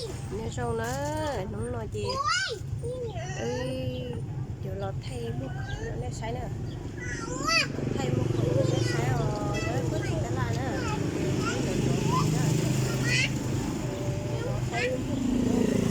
Nyob zoo na, hnub no ces wb yuav los thaij muag khoom rau nej saib na. Thaij muag khoom rau nej saib os, nyob puag tim tab laj na. Thaij muag khoom rau nej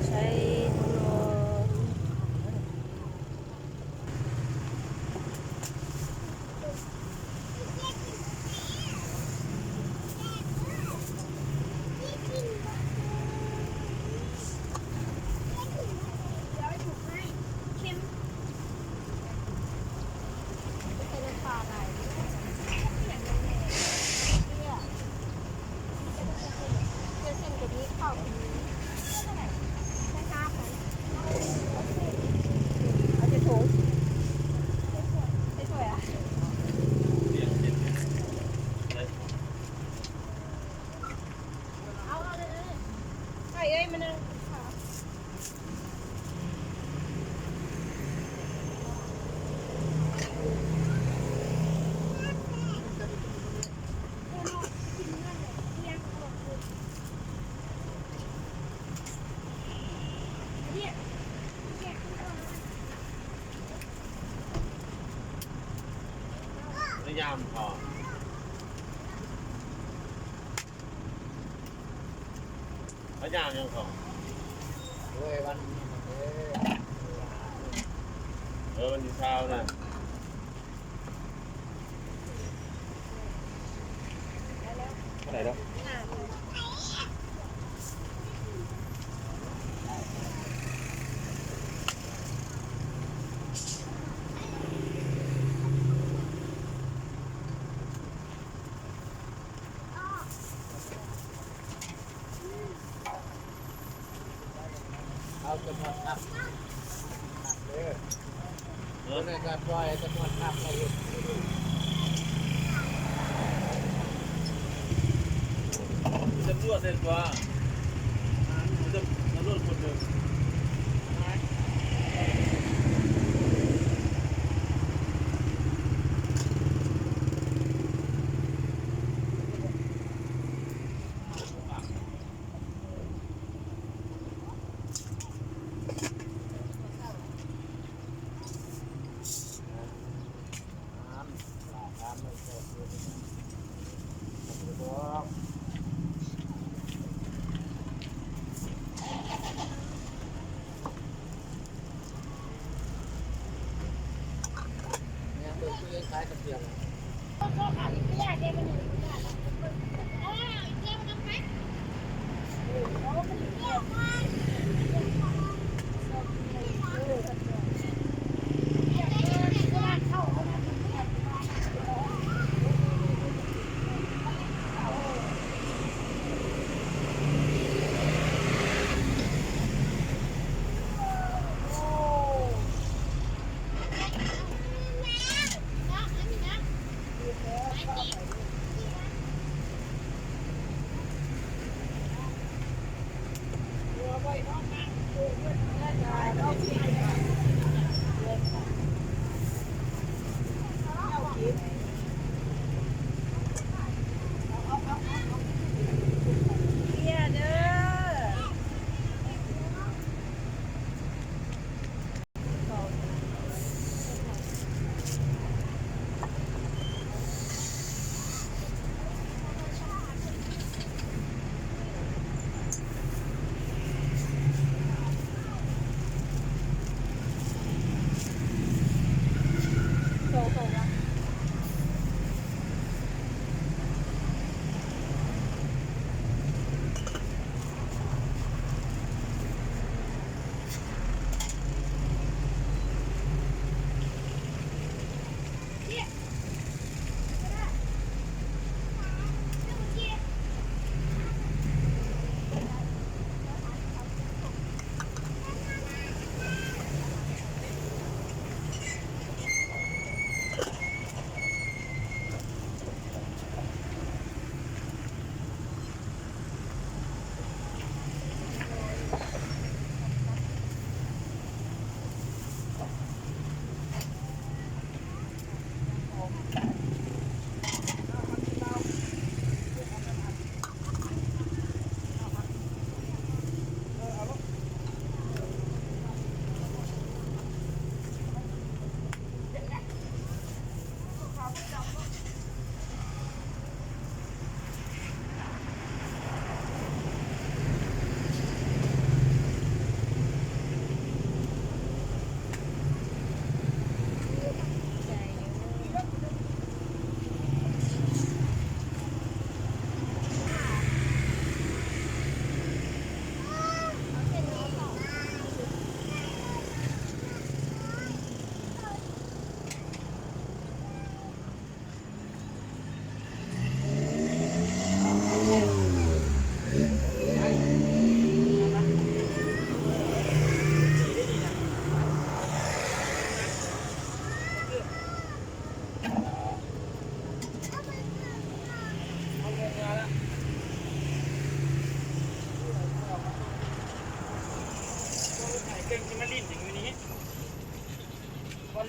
saib na, seb puas tau muag npaum li cas na.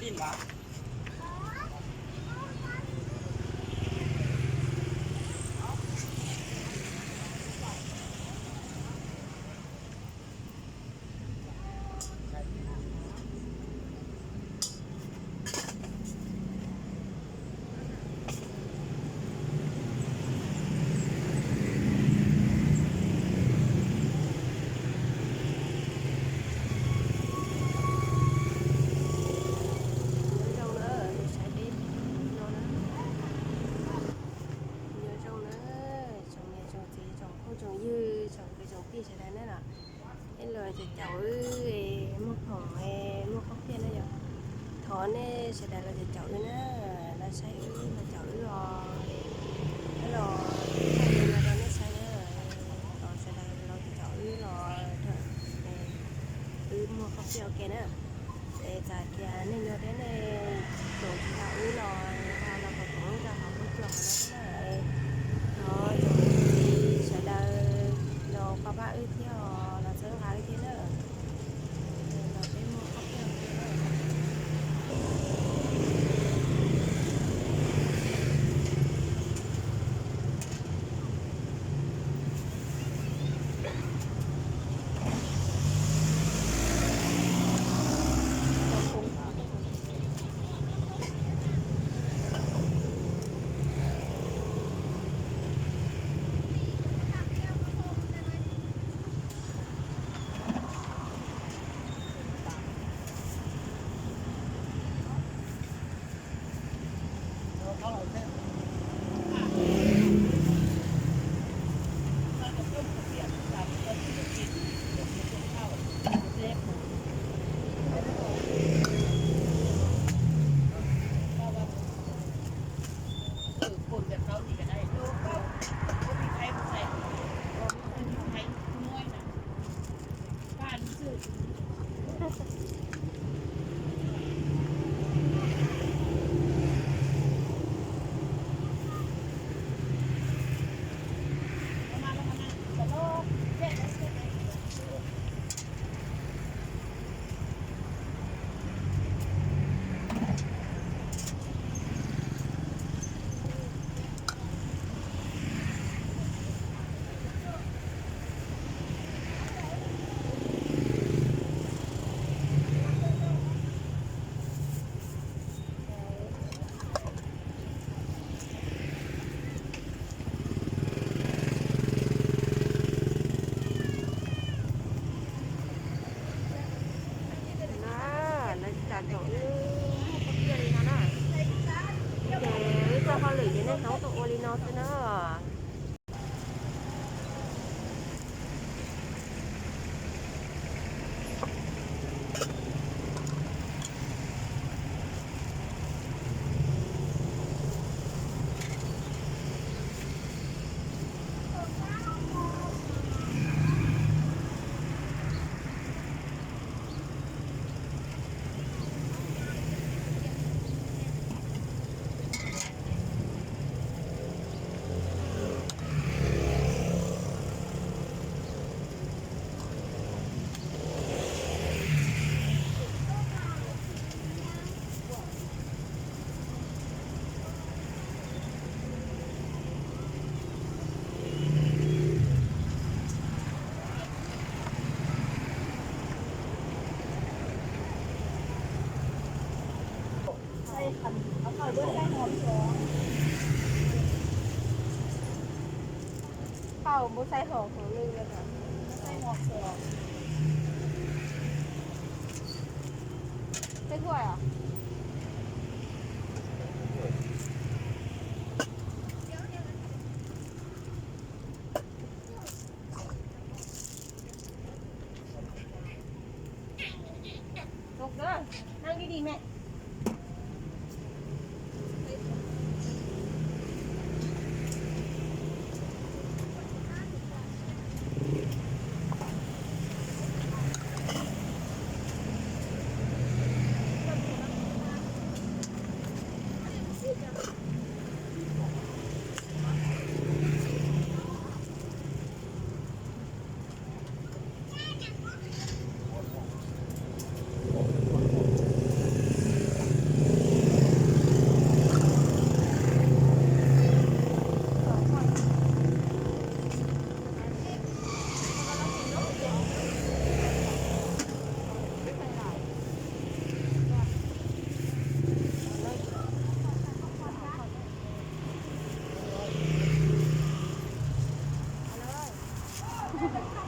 Nyob zoo na, nyob zoo na, tsoom niam tsoom txiv tsoom phooj tsoom ywg tsoom kwv tsoom tij sawv daws na los, nej los caum caum wb, muaj khoom muaj khaub piaj na yom. Thov nej sawv daws los caum caum wb na, los saib wb los caum wb os, los thaij li no rau nej saib na. Thov sawv daws los caum wb los, wb muaj khaub piaj ua ke na. Es txawm tias nej nyob deb nej tseem tsis nrog wb los, los koom koom wb rau hauv huab cua hauv no thiab na. Thov tsoom niam tsoom txiv sawv daws los pab pab wb thiab os, los txhawb nqa wb thiab na. Los peb muaj khaub piaj ua ke na. Lawv tsis kam caum wb muaj khaub piaj li no na. Ces wb txoj hauj lwm ces nej hnov tuaj ua li no xwb na. Hau npua xaib hom hauv lwj, npua xaib hom hauv. Xaib huaj os. Tus kawg, nag li dim me. Cov me tub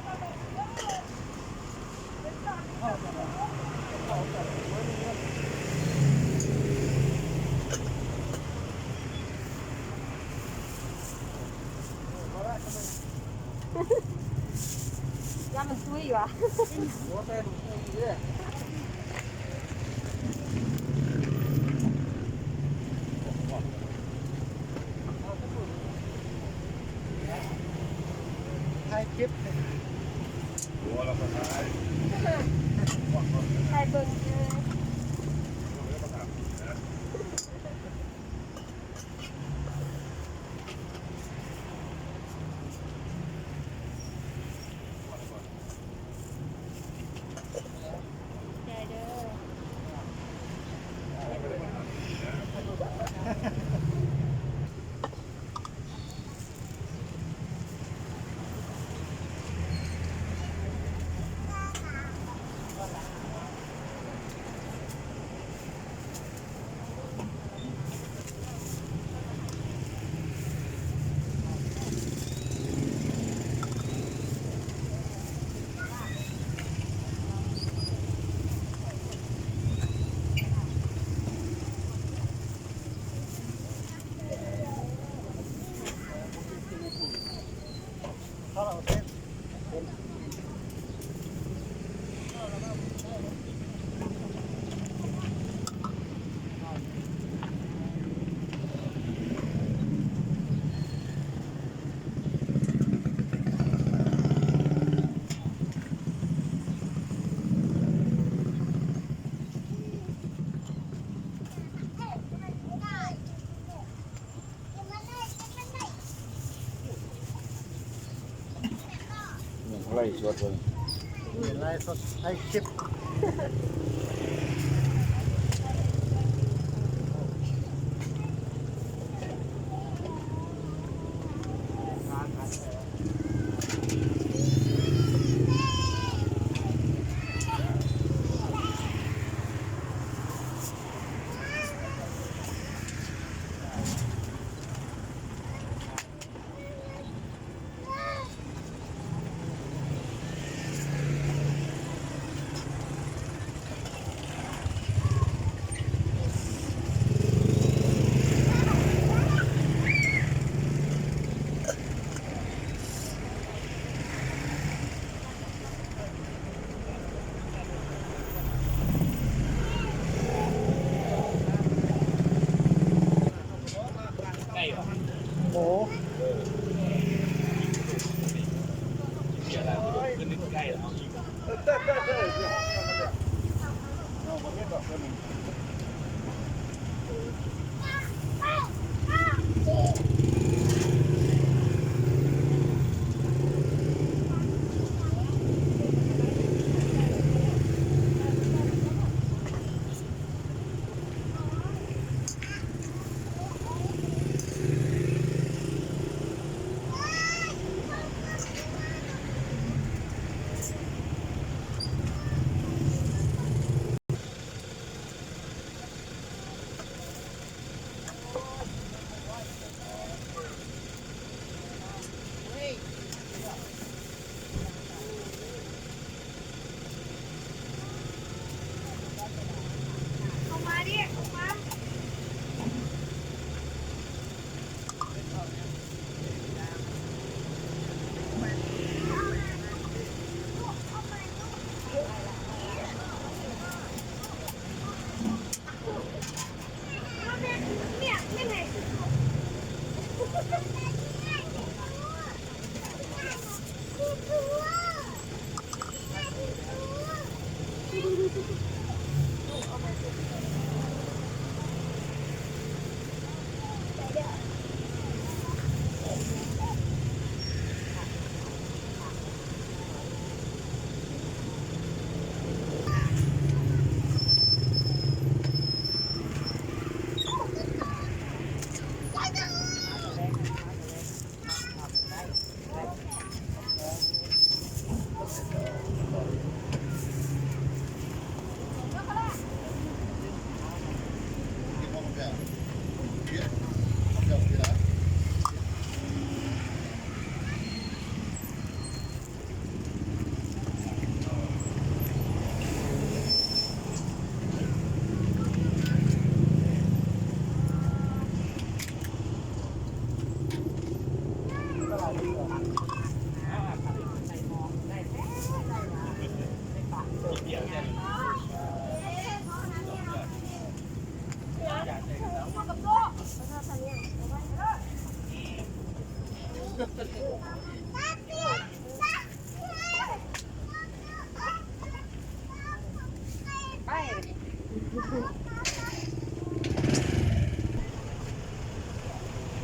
yuav. Hai kib. Hai bơng.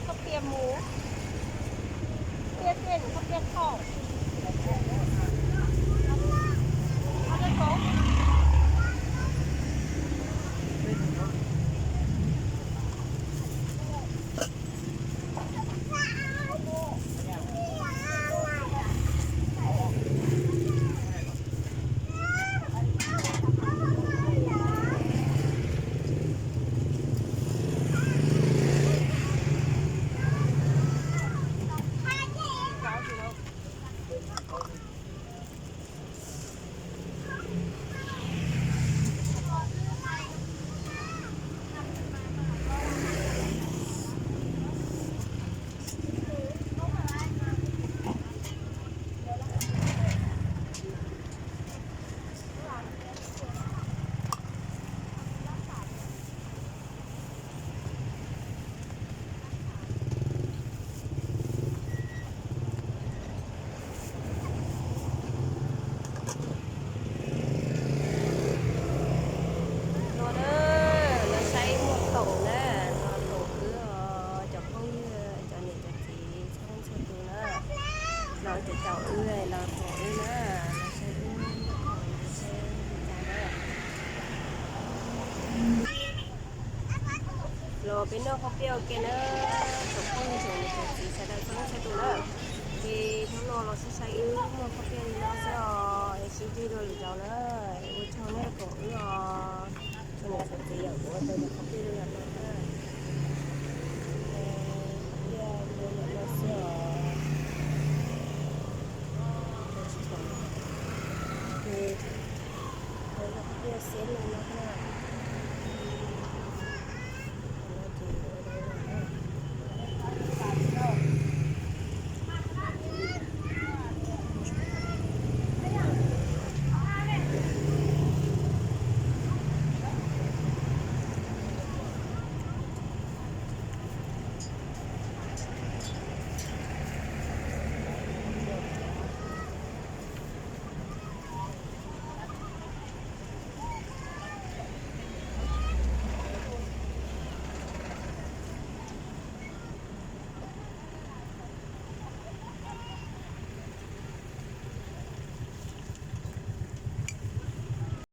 Khaub pia mus, pia tej khaub pia thauj. No na, los saib muaj kaum na, no kaum wb os cov phooj ywg, cov niam cov txiv txhua leej txhua tus na. Los cov caum wb, los kaum wb na, los saib wb muaj kaum li cas na. Los peb noj khaub pia ua ke na, tsoom phooj ywg tsoom niam tsoom txiv sawv daws txhua leej txhua tus na. Ces hnub no los saib saib wb muaj khaub pia li no xwb os, es sib ntsib dua lwm zaus na. Ua tsaug nej koom wb os, tsoom niam tsoom txiv, yog kuv ua tau cov khaub pia li no na. Khaub pia li no xwb os. Ces khaub pia xiab li no.